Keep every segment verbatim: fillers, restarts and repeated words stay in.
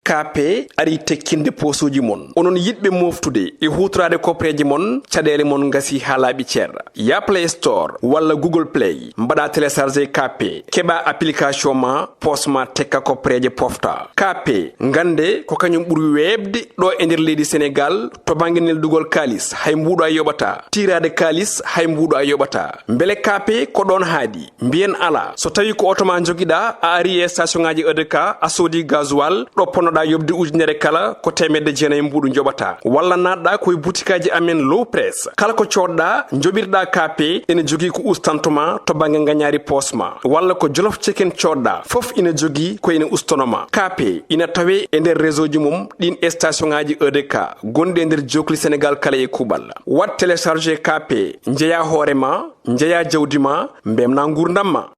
K P ari tekkinde poosuuji mon. Onon yiɗɓe mooftude e huutoraade koppereeje mon, caɗeele mon ngasi haa laaɓi cer. Ya Play Store walla Google Play, mbaɗa télécharger K P, keɓa application ma, poos ma tekka koppereeje pofta. K P, ngannde ko kañum ɓuri weeɓde ɗo e nder leydi Senegaal to bannge neldugol kaalis, hay mbuuɗo a yoɓataa. Tiiraade kaalis, hay mbuuɗo a yoɓataa. Mbele K P ko ɗoon haaɗi? Mbiyen alaa. So tawii ko oto ma njogiɗaa, a ari e station ŋaaji E D K, a soodi gasoil, ɗo ponnoɗaa yoɓde ujunere kala, ko teemedde jeenayi mbuuɗu njoɓataa. Walla naatɗaa ko e butikaaji amen Low Press. Kala ko coodɗaa, njoɓirɗaa K P, ene jogii ko ustanto ma to bannge ngañaari poos ma. Walla ko Jolof Chicken coodɗaa, fof ina jogii ko ina ustono ma. K P ina tawee e nder réseau ji mum ɗiin e station ŋaaji E D K gonɗi e nder jookli Senegaal kala e kuuɓal. Waɗ télécharger K P, njeyaa hoore ma, njeyaa jawdi ma, mbemnaa nguurndam ma.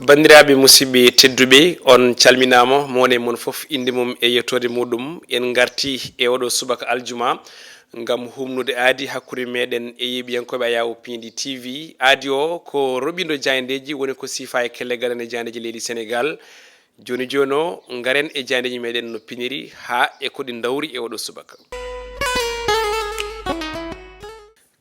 Banndiraaɓe, musidɓe tedduɓe, on calminaama, mo woni e mon fof innde mum e yettoode muɗum. En ngarti e oɗo subaka aljuma ngam humnude aadi hakkunde meɗen e yeeɓiyankooɓe Ayawo Piindi T V. Aadi o ko roɓindo jaayndeeji, woni ko siifa e kelle gadane jaayndeeji leydi Senegaal. Jooni jooni o, ngaren e jaayndeeji meɗen no piniri haa e ko ɗi ndawri e oɗo subaka.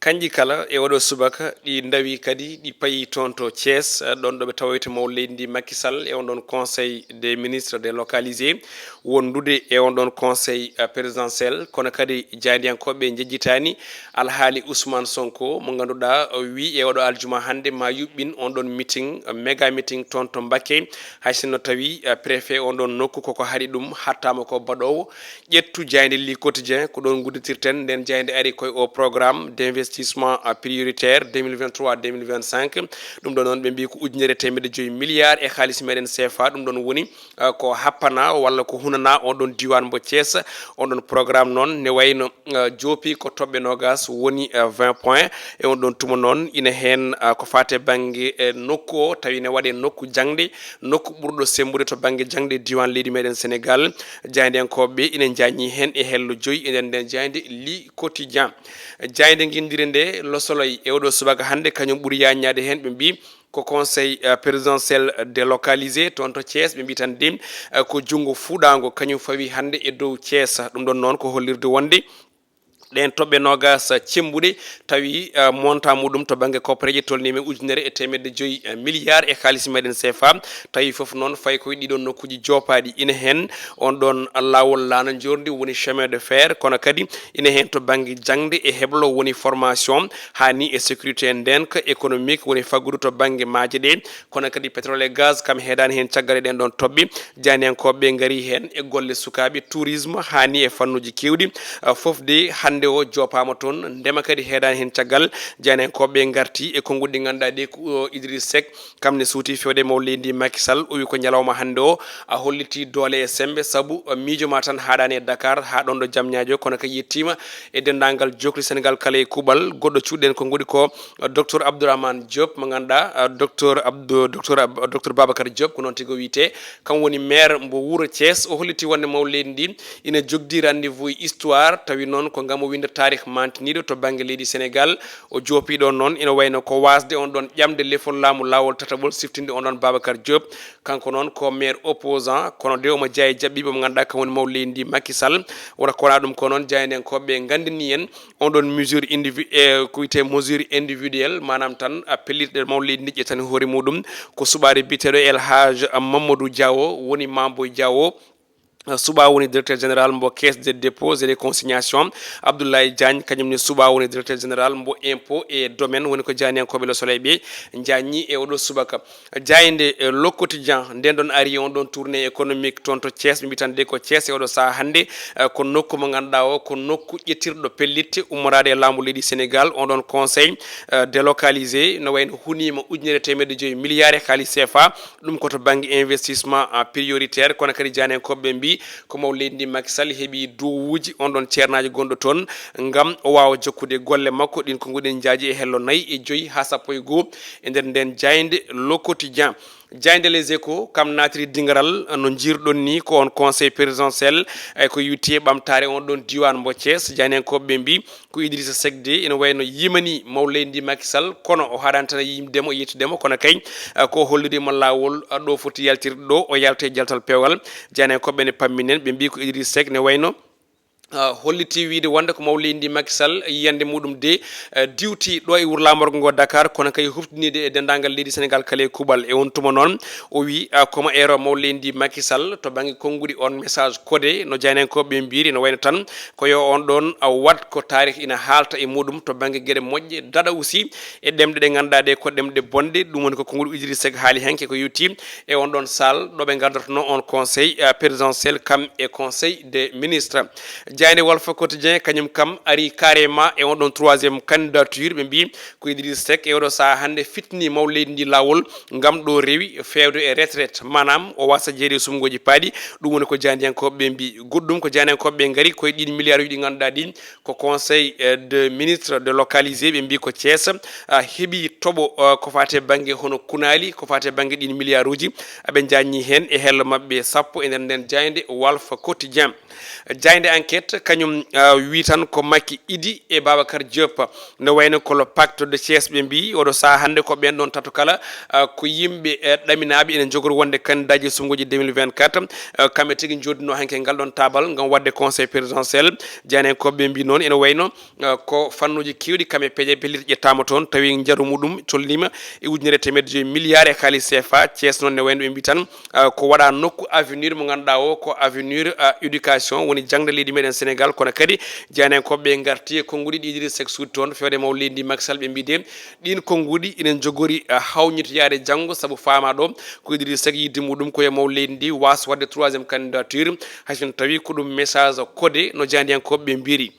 Kanji kala e oɗo subaka, ɗi ndawi kadi, ɗi payi toon to Thiès, ɗon ɗo ɓe tawoyta mawɗo leydi ndi Macky Sall e on ɗon Conseil des ministres délocalisé, wondude e on ɗon Conseil, eh, présidentiel. Kono kadi jaayndiyankooɓe njejjitaani alhaali Ousmane Sonko, mo ngannduɗaa o wii e oɗo aljuma hannde ma yuɓɓin on ɗon meeting, eh, méga meeting toon to Mbacké. Hay sinno tawi, eh, préfet on ɗon nokku koko haɗi ɗum, hattaama ko baɗoowo. Ƴettu jaaynde Le Quotidien, ko ɗoon ngudditirten. Nden jaaynde ari koye o programme d'investissement, euh, prioritaire deux mille vingt-trois deux mille vingt-cinq. Ɗum ɗo noon ɓe mbii ko ujunere e teemedde joyi milliard e haalis meɗen C F A. Ɗum ɗon woni, euh, ko happana walla ko hunana on ɗon diiwaan mbo Thiès. On ɗon programme noon ne wayno, euh, joopi ko toɓɓe noogas woni, euh, vingt points. E on ɗon tuma noon ina heen, euh, ko faate bannge, euh, nokku o, tawi ne waɗe nokku jaŋde, nokku ɓurɗo semmbude to bannge jaŋde diiwaan leydi meɗen Senegaal. Jaayndiyankooɓe ɓe ina njaññi heen e hello joyi e nder nden jaaynde Le Quotidien. Jaaynde nginndire nde, Le Soleil, e oɗo subaka hannde, kañum ɓuri yaaññaade heen. Ɓe mbii ko conseil, euh, présidentiel délocalisé toon to Thiès. Ɓe mbii tan de, euh, ko junngo fuɗaango kañum fawi hannde e dow Thiès. Ɗum ɗon noon ko hollirde wonde ɗeen toɓɓe noogas cemmbuɗe tawi, eh, montant muɗum to bannge koppareeje tolniima e ujunere e teemedde joyi, eh, milliard e haalis meɗen C F A. Tawi fof noon fayi koye ɗiɗon nokkuuji joopaaɗi. Ina heen on ɗon laawol laana njoorndi woni chemin de fer, kono kadi ina heen to bannge jaŋde e heblo woni formation, haa ni e sécurité ndeenka économique woni faggudu to bannge maaje ɗe, kono kadi pétrole et gaz kam heedaani heen caggal e ɗeen ɗon toɓɓe. Jaayndiyankooɓe ɓe ngarii heen e golle sukaaɓe, tourisme, haa ni e fannuuji keewɗi. Ah, fof de hannde o joopaama toon, ndema kadi heedaani heen caggal. Jaayndiyankooɓe ɓe ngarti e konnguɗi ɗi ngannduɗaa ɗe ko, o, Idriss Seck, kam ne suuti fewde mawɗo leydi ndi Macky Sall, o wi ko ñalawma hannde o a holliti doole e semmbe, sabu, ah, miijo ma tan haaɗaani e Dakar, haa ɗoon ɗo Jamñaajo, kono kadi yettiima e denndaangal jookli Senegaal kala e kuuɓal. Goɗɗo cuuɗiɗen konnguɗi ko Docteur Abdourahmane Diop, mo ngannduɗaa, ah, Docteur Abdou, Docteur Ab-, Docteur Babacar Diop, ko noon tigi o wiyetee. Kam woni maire mbo wuro Thiès. O holliti wonde mawɗo leydi ndi ina jogdi rendez-vous e histoire, tawi noon ko ngam o winnda taarih mantiniiɗo to bannge leydi Senegaal. O joopi ɗoon noon ina wayno ko waasde on ɗon ƴamde lefol laamu laawol tataɓol siftinde on ɗon Babacar Diop. Kanko noon ko maire opposant, kono de omo jeyaa e jaɓɓiiɓe mo ngannduɗaa kam woni mawɗo leydi ndi Macky Sall. Wona ko wonaa ɗum ko noon jaayndiyankooɓe ɓe nganndini en on ɗon mesure indivi-, e ko wiyetee mesure individuelle, maanaam tan a pellitɗe mawɗo leydi ndi ƴettani hoore muɗum. Ko suɓaade biyeteeɗo El Hadj Mamadou Diawo woni Mamboy Diawo. Suɓaa woni directeur général mbo Caisse des dépôts et des consignations. Abdoulaye Diagne kañum ne suɓaa woni directeur général mbo impôt et domaine, woni ko jaayndiyankooɓe Le Soleil ɓe njaññi e oɗo subaka. Jaaynde, eh, Le Quotidien, nden ɗon ari on ɗon tournée économique toon to Thiès, ɓe mbii tan de ko Thiès e oɗo sahaa hannde, eh, ko nokku mo ngannduɗaa o, ko nokku ƴettirɗo pellitte ummoraade e laamu leydi Senegaal, on ɗon conseil, eh, délocalisé, no wayno huniima ujunere e teemedde joyi milliard e haalis C F A, ɗum ko to bannge investissement, ah, prioritaire, kono kadi jaayndiyankooɓe ɓe mbii ko mawɗo leydi ndi Macky Sall heɓi duwawuuji on ɗon ceernaajo gonɗo toon ngam o waawa jokkude golle makko ɗin ko nguɗen njaaji e hello nayi e joyi haa sappo e goo e nder nden jaaynde Le Quotidien. Jaaynde Les Échos kam naatiri dingaral no njirɗon ni ko on conseil présidentiel e ko yuti e ɓamtaare on ɗon diwan mbo Thiès. Jaayndiyankooɓe ɓe mbi ko Idrissa Seck de ene wayno yimani maw leydi ndi Macky Sall, kono o haɗani tan yimdemo e yettudemo, kono kay eh, ko hollirimo laawol eh, ɗo foti yaltirde ɗo o yalta e jaltal pewgal. Jaayndiyankooɓe ne pamminen ɓe mbi ko Idrissa Seck ne wayno uh, holliti wiide wonde ko maw leydi ndi Macky Sall yiyande muɗum de uh, diwti ɗo e wuro laamorgo ngo Dakar, kono kay huftiniide e denndaangal leydi Sénégal kala e kuuɓal. E on tuma noon o wi uh, komo eero maw leydi ndi Macky Sall to bannge konnguɗi on message codé no jaayndiyankooɓe mbiri no wayno tan ko yo on ɗon uh, wat ko taarih ina haalta e muɗum to bannge geɗe moƴƴe, daɗa aussi e ɗemɗe ɗe ngannduɗaa ɗe ko ɗemɗe bonɗe. Ɗum woni ko konnguɗi Idrissa Seck haali hanki ko yewti e on ɗon salle ɗo ɓe ngardotono on conseil uh, présidentiel kam e conseil des ministres. Jaaynde Walf Quotidien kañum kam ari carrément e on ɗon troisième candidature, ɓe mbi ko Idrissa Seck e oɗo saha hannde fitni maw leydi ndi laawol ngam ɗo rewi fewde e retraite, manam o wasa jeeyde e sumngoji paaɗi. Ɗum woni ko jaayndiyankooɓe ɓe mbi. Goɗɗum ko jaayndiyankooɓe ɓe ngari koye ɗin milliards uji ɗi ngannduɗaa ɗin ko conseil eh, de ministre de localisé, ɓe mbi ko Thiès ah, heɓi toɓo ah, ko fate bannge hono kunali, ko fate bannge ɗin milliards uji. Aɓe jaññi heen e hello maɓɓe sappo e nder nden jaaynde Walf Quotidien. Jaaynde Enquête kañum ah, wi tan ko Macky Idi e Babacar Diop. No wayno ko le pacte de Thiès ɓe mbi oɗo saha hannde ko ɓen ɗon tato kala ah, ko yimɓe eh, ɗaminaaɓe ene jogori wonde candidat ji e sunngoji deux mille vingt-quatre. Ah, kamɓe tigi jooɗino hanki e ngal ɗon taabal ngam waɗde conseil présidentiel. Jaayndiyankooɓe ɓe mbi noon ene wayno ah, ko fannuuji keewɗi kam e peeje pelliti ƴettaama toon, tawi njaru muɗum tolniima e ujunere e teemedde joyi milliards e kaalis C F A. Thiès noon ne wayno ɓe mbi tan ah, ko waɗa nokku avenir mo ngannduɗaa o ko avenir ah, éducation, woni jaŋde leydi meɗen Sénégal, kono kadi jaayndiyankooɓe ɓe ngarti e konnguɗi ɗi Idrissa Seck suuɗi toon fewde maw leydi ndi Macky Sall, ɓe mbi de ɗin konnguɗi ina jogori ah, hawñitoyaade janngo sabu faama ɗo ko Idrissa Seck yidde muɗum ko e maw leydi ndi waas waɗde troisième candidature, hay so tawi ko ɗum message codé no jaayndiyankooɓe ɓe mbiri.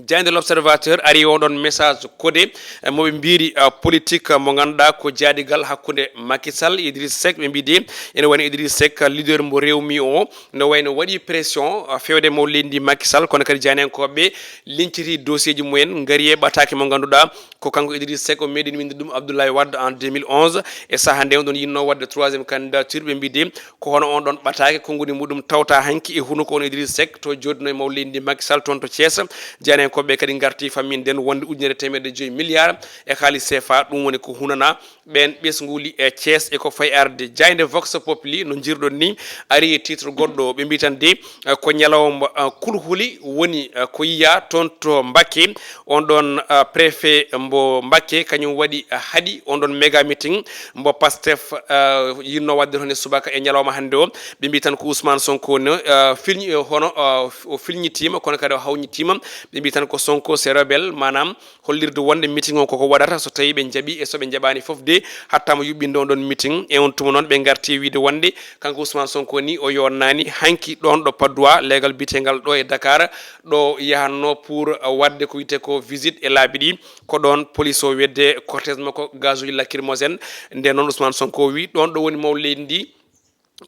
Jaaynde L'Observateur ari on ɗon message codé eh, moɓe mbiri ah, politique mo ngannduɗaa ko jaadigal hakkunde Macky Sall e Idrissa Seck, ɓe mbi de ene wayno Idrissa Seck ah, leader mo rewmi o no wayno waɗi pression ah, fewde maw leydi ndi Macky Sall, kono kadi jaayndiyankooɓe linciti dossier ji mumen ngari e ɓataake mo ngannduɗaa ko kanko Idrissa Seck o meeɗi winde ɗum Abdoulaye Wade en deux mille onze e saha nde on ɗon yinno waɗde troisième candidature, ɓe mbi de ko hono on ɗon ɓataake konnguɗi muɗum tawta hanki e hunuko on Idrissa Seck to jooɗino e maw leydi ndi Macky Sall toon to Thiès. Jaayndiyankooɓe kadi ngarti fammin nden wonde ujunere e teemedde joyi milliards e kaalis C F A, ɗum woni ko hunana ɓen ɓesnguuli e Thiès e ko fayi arde. Jaaynde Vox Populi no njirɗon ni ari e titre goɗɗo, ɓe mbi tan de eh, ko ñalawma eh, kulhuli woni eh, ko yiya toon to Mbakke. On ɗon eh, préfet mbo Mbakke kañum waɗi eh, haɗi on ɗon méga meeting mbo Pastef eh, yinno waɗde toon e subaka e ñalawma hannde o. Ɓe mbi tan ko Ousmane Sonko no eh, filñi eh, hono eh, o filñitiima kono kadi o hawñitiima. Ɓe mbi tan ko Sonko c'est rebelle, manam hollirde wonde meeting o koko waɗata so tawi ɓe jaɓi e so ɓe jaɓani fof de hattama yuɓɓinde on ɗon meeting. E on tuma noon ɓe garti wiide wonde kanko Ousmane Sonko ni o yonnaani hanki ɗon ɗo Padois, leegal biyetegal ɗo e Dakar ɗo yahanno pour waɗde ko wiyete ko visite e laabi ɗi. Ko ɗon police o wedde cortège makko gazuji lacrymogène. Nden noon Ousmane Sonko wi ɗon ɗo woni maw leydi ndi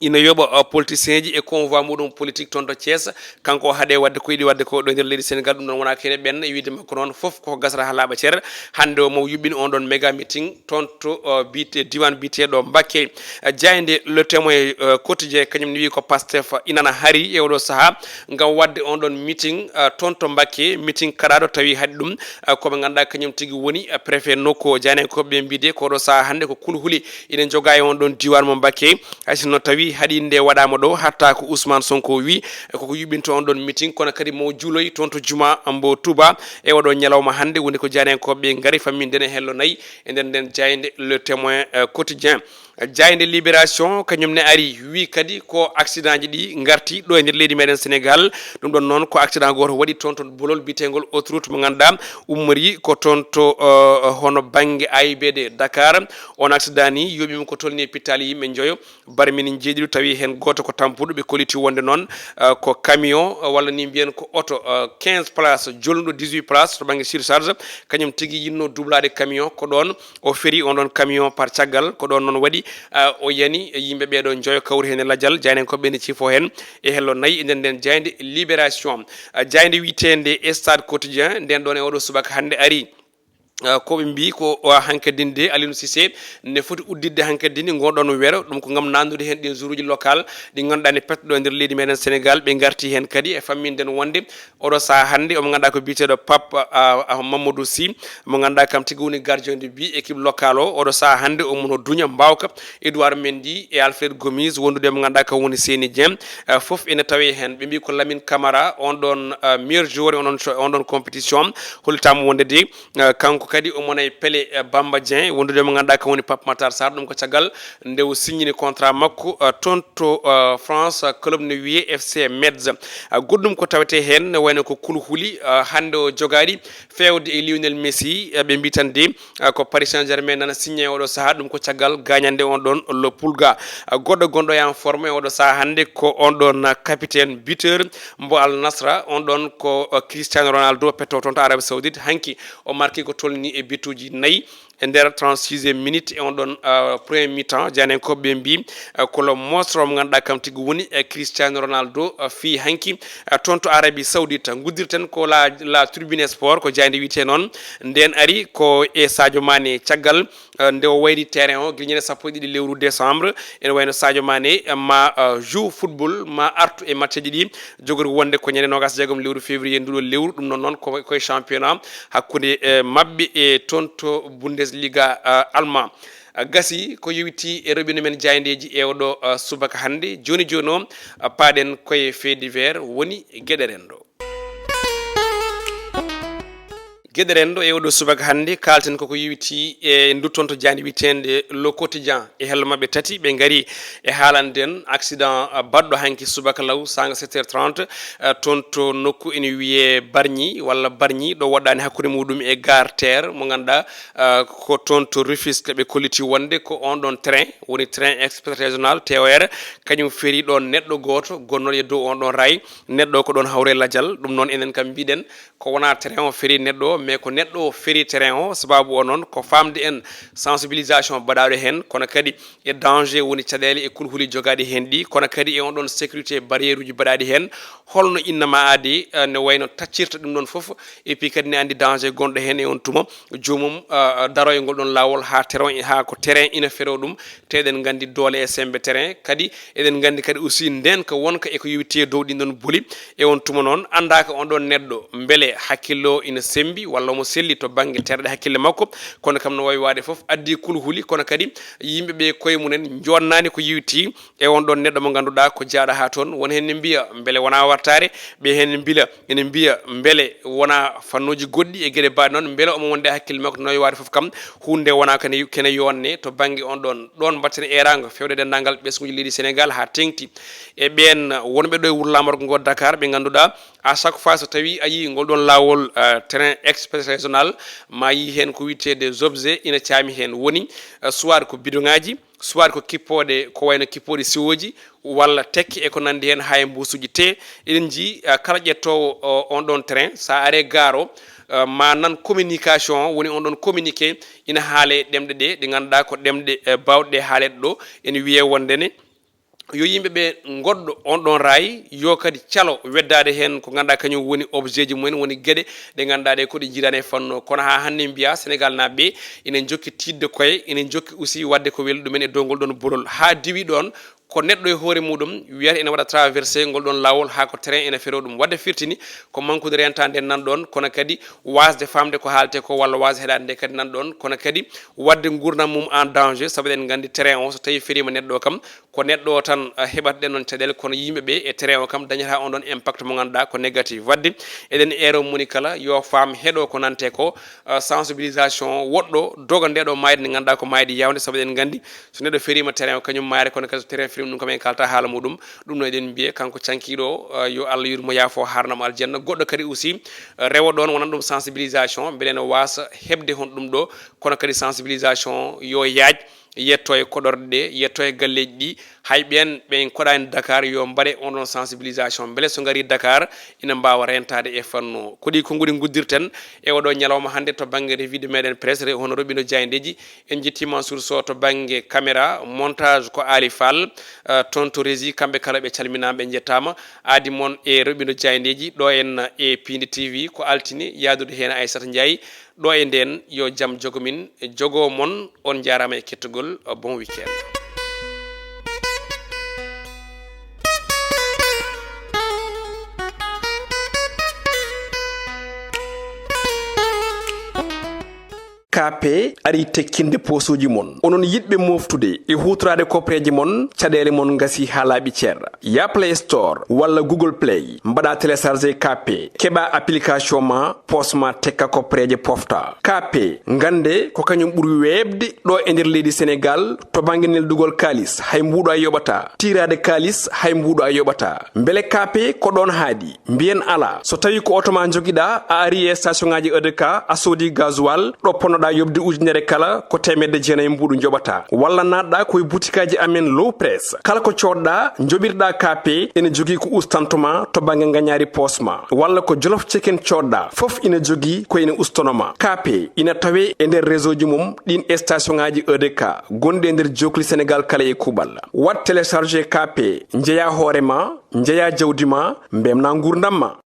ina yoɓa uh, politicien ji e convoi muɗum politique toon to Thiès. Kanko o haɗe waɗde ko yiɗi waɗde ko ɗo e nder leydi Sénégal, ɗum noon wona kene ɓenna e wiide makko noon fof koko gasata ha laaɓa cer. Hannde o maw yuɓɓin on ɗon méga meeting toon to uh, bite diwan biteɗo Mbakke. Uh, jayde Le Témoin uh, Quotidien kañum ne wi ko Pastef inana hari e oɗo saha ngam waɗde on ɗon meeting uh, toon to Mbakke, meeting kaɗaɗo tawi haɗi ɗum uh, koɓe ganduɗa kañum tigi woni uh, préfet nokku o. Jayde ko ɓe mbide ko oɗo saha hannde ko kulhuli ina joga e on ɗon diwan mo Mbakke. Hay sinno tawi haɗi nde waɗama ɗo, hatta ko Ousmane Sonko wi koko yuɓɓinto on ɗon meeting, kono kadi mo juuloy toon to juma mbo Touba e oɗo ñalawma hannde, woni ko jaarenkoɓe ngari famminden e hello nayi e nder nden jayde Le Témoin euh, Quotidien. Jayde Libération kañum ne ari wi kadi ko accident ji ɗi garti ɗo e nder leydi meɗen Sénégal. Ɗum ɗon noon ko accident goto waɗi toon to bolol biyetengol autoroute mo ganduɗa ummori ko toon to euh, hono banggue A I B D Dakar. On accident ni yooɓima ko tolni e pittali yimɓe joyo, barmini jeeɗiɗo tawi heen gooto ko tampuɗo. Ɓe kolliti wonde noon uh, ko camion uh, walla ni mbiyen ko oto uh, quinze place jolnuɗo dix-huit place to banggue surcharge, kañum tigi yinno dublade camion, ko ɗon o feri on ɗon camion par caggal. Ko ɗon noon waɗi uh, o yani yimɓe ɓeɗo joyo kawri heen e lajal. Jaynen ko ɓeni cifo heen e hello nayi e nder nden jayde Libération. Uh, jayde wiyetende Stade Quotidien nden ɗon e oɗo subaka hannde ari Uh, ko ɓe mbii ko uh, hankadin de Aliou Cissé ne foti udditde hankadin ngoɗon wero. Ɗum ko ngam nandude heen ɗin joueuruji local ɗi ngannduɗaa ne pettoɗo e nder leydi meɗen Sénégal. Ɓe ngarti heen kadi e famminden wonde oɗo saha hannde omo ngannduɗaa ko biyeteeɗo Pape uh, uh, Mamadou Sy, mo ngannduɗaa kam tigi woni gardien de but équipe local o. Oɗo saha hannde omo no duña mbawka Edouard Mendy e Alfred Gomis wondude mo ngannduɗaa kam woni Seny Dieng. Uh, fof ene tawe heen. Ɓe mbii ko Lamine Camara on ɗon uh, meilleur joueur e on ɗon, on ɗon compétition. Hollitaama wonde de Eh, kanko kadi omo wona e Pele eh, Bamba Dieng wondude mo ngannduɗaa kam woni Pape Matar Sarr. Ɗum ko caggal nde o signini contrat makko eh, toon to eh, France, eh, club ne wiyee F C Metz. Eh, goɗɗum ko tawetee heen ne wayno ko kulhuli eh, hannde o jogaali feewde e Lionel Messi. Eh, ɓe mbii tan de eh, ko Paris Saint-Germain nana signe e oɗo sahaa. Ɗum ko caggal gañande on ɗon Le Pulga. Eh, goɗɗo gonɗo e en forme e oɗo sahaa hannde ko on ɗon eh, capitaine buteur mbo Al Nasra, on ɗon ko eh, Cristiano Ronaldo petto toon to Arabie Saoudite. Hanki o marki ko tolni e bituuji nayi e nder trente-sixième minute e on ɗon uh, premier mi-temps. Jaanenkooɓe ɓe mbii uh, ko le monstre mo ngannduɗaa kam tigi woni e Cristiano Ronaldo uh, fii hanki uh, toon to Arabie Saoudite. Nguddirten ko la, la tribune sport ko jaaynde wiyetee noon. Nden ari ko e Sadio Mané caggal uh, nde o wayri terrain o gila ñande sappo e ɗiɗi lewru décembre. Ene wayno Sadio Mané uh, ma uh, joue football ma artu e matchji ɗi jogori wonde ko ñande nogas jeegom lewru février nduɗo lewru. Ɗum noon noon ko koye championnat hakkunde eh, maɓɓe e toon to Bundesliga uh, allemand. Uh, gasi ko yowiti e roɓino men jaayndeeji e oɗo uh, subaka hannde. Jooni jooni o uh, paaɗen koye fait divers woni geɗe renndo. Geɗe renndo e oɗo subaka hannde kaalten koko yowiti e nduttonto jaaynde wiyeteende Le Quotidien. E hello maɓɓe tati ɓe ngari e haalanden accident uh, baɗɗo hanki subaka law sanga sept heures trente uh, toon to nokku ene wiyee Bargny walla Bargny ɗo woɗɗaani hakkunde muɗum e gare terre mo ngannduɗaa uh, ko toon to Rufisque. Ɓe kolliti wonde ko on ɗon train woni train express régional T O R kañum feri ɗon neɗɗo gooto gonnooɗo e dow on ɗon raay. Neɗɗo ko ɗon hawre lajal. Ɗum noon enen kam mbiɗen ko wona train o feri neɗɗo o mais ko neɗɗo o feri train o. Sababu o noon ko famde en sensibilisation baɗaɗo heen kono kadi e danger woni caɗeele e kulhuli jogaɗi heen ɗi kono kadi e on ɗon sécurité barrière uji baɗaɗi heen. Holno innama aadi eh, ne wayno taccirta ɗum ɗon fof et puis kadi ne andi danger gonɗo heen e on tuma joomum uh, daro e ngol ɗon laawol haa terrain haa ko terrain ina fero ɗum. Te eɗen nganndi doole e semmbe terrain kadi eɗen nganndi kadi aussi ndeenka wonka e ko yowiti e dow ɗin ɗon boli. E on tuma noon anndaaka on ɗon neɗɗo mbele hakkille o ina semmbi walla omo selli to bannge terɗe hakkille makko. Kono kam no wawi waade fof addi kulhuli kono kadi yimɓe ɓe koye mumen jonnani ko yowiti e on ɗon neɗɗo mo ngannduɗaa ko jaaɗo haa toon. Won heen ne mbiya mbele wona wartaare, ɓe heen ne mbila ene mbiya mbele wona fannuuji goɗɗi e geɗe baaɗe noon mbele omo wonde hakkille makko no wawi fof kam huunde wona kene kene yonne to bannge on ɗon. Ɗon mbatten eeraango fewde denndaangal ɓesnguuji leydi Senegal haa teŋti e ɓeen wonɓe ɗo e wuro laamorgo ngo Dakar ɓe ngannduɗaa à chaque fois so tawi a yii ngol ɗon laawol uh, train express régional ma yii heen ko wiyetee des objets ina caami heen woni uh, soit ko bidoŋaaji soit ko kippooɗe ko wayno kippooɗe siwooji walla tekke e ko nanndi heen haa e mbuusuuji te eɗen njii uh, kala ƴettoowo uh, on ɗon train so a aree gaaro uh, ma nan communication o woni on ɗon communiqué ina haale ɗemɗe ɗe ɗe ngannduɗaa ko ɗemɗe uh, baawɗe ɗe haaleede ɗo ene wiyee wonde ne yo yimɓe ɓe ngoɗɗo on ɗon raay yo kadi calo weddaade heen ko ngannduɗaa kañum woni objet ji mumen woni geɗe ɗe ngannduɗaa ɗe ko ɗe njiidaani e fannu kono haa hannde mbiya Senegal naaɓe ɓe ina njokki tiiɗde koye ina njokki aussi waɗde ko weli ɗumen e dow ngol ɗon bolol haa diwi ɗoon ko neɗɗo e hoore muɗum wiyata ina waɗa traversé ngol ɗon laawol haa ko train ina fero ɗum waɗde firtini ko mankude rentande nan ɗoon kono kadi waasde famde ko haalte ko walla waasde heɗade nde kadi nan ɗoon kono kadi waɗde nguurndam mum en danger sabu eɗen nganndi train o so tawi feriima neɗɗo o kam ko neɗɗo o tan heɓata ɗen ɗon caɗeele kono yimɓe ɓe e train o kam dañata on ɗon impact mo ngannduɗaa ko négatif waɗde eɗen eero moni kala yo faam heɗo ko nante ko sensibilisation woɗɗo doga nde ɗo maayde nde ngannduɗaa ko maayde yawnde sabu eɗen nganndi so neɗɗo feriima train o kañum maayre kono kadi so train feriima ɗum kam en kalta haala muɗum ɗum no eɗen mbiye kanko cankiiɗo o yo Allah yurmo yaafo harnamo aljanna goɗɗo kadi aussi rewo ɗon wonana ɗum sensibilisation mbele ene waasa heɓde hon ɗum ɗo kono kadi sensibilisation yo yaaj yetto e koɗorɗe ɗe, yetto e galleeji ɗi. Hay ɓeen ɓe en koɗaani Dakar, yo mbaɗe on ɗon sensibilisation, mbele so ngari Dakar ina mbaawa rentaade e fannu o. Ko ɗi konnguɗi nguddirten e oɗo ñalawma hannde to bannge revue de meɗen presse, re-, hono roɓindo jaayndeeji. En njettii Mansour Sow to bannge caméra, montage ko Ali Fall, eh, toon to régie, kamɓe kala ɓe calminaama, ɓe njettaama. Aadi mon e roɓindo jaayndeeji ɗo en e Piindi T V, ko altine, yaadude heen Aissata Ndiaye. Ɗo e ndeen, yo jam jogo min, jogo mon. On njaaraama e kettugol. Bon week-end. K P ari tekkinde poosuuji mon. Onon yiɗɓe moftude e huutoraade koppereeje mon, caɗeele mon ngasi haa laaɓi cer. Ya Play Store walla Google Play, mbaɗa télécharger K P, keɓa application ma, poos ma tekka koppereeje pofta. K P, ngannde ko kañum ɓuri weeɓde ɗo e nder leydi Senegal to bannge neldugol kaalis, hay mbuuɗo a yoɓata. Tiiraade kaalis, hay mbuuɗo a yoɓata. Mbele K P ko ɗoon haaɗi? Mbiyen alaa. So tawii ko oto ma njogiɗaa, a ari e station ŋaaji E D K, a soodi gasoil, ɗo ponnoɗaa yoɓde ujunere kala, ko teemedde jeenayi mbuuɗu njoɓataa. Walla naatɗaa ko e butikaaji amen Low Press. Kala ko coodɗaa, njoɓirɗaa K P, ene jogii ko ustanto ma to bannge ngañaari poos ma. Walla ko Jolof Chicken coodɗaa, fof ina jogii ko ene ustono ma. K P ina tawee e nder réseau ji mum ɗiin station ŋaaji E D K gonɗi e nder jookli Senegal kala e kuuɓal. Waɗ télécharger K P, njeyaa hoore ma, njeyaa jawdi ma, mbemnaa nguurndam ma.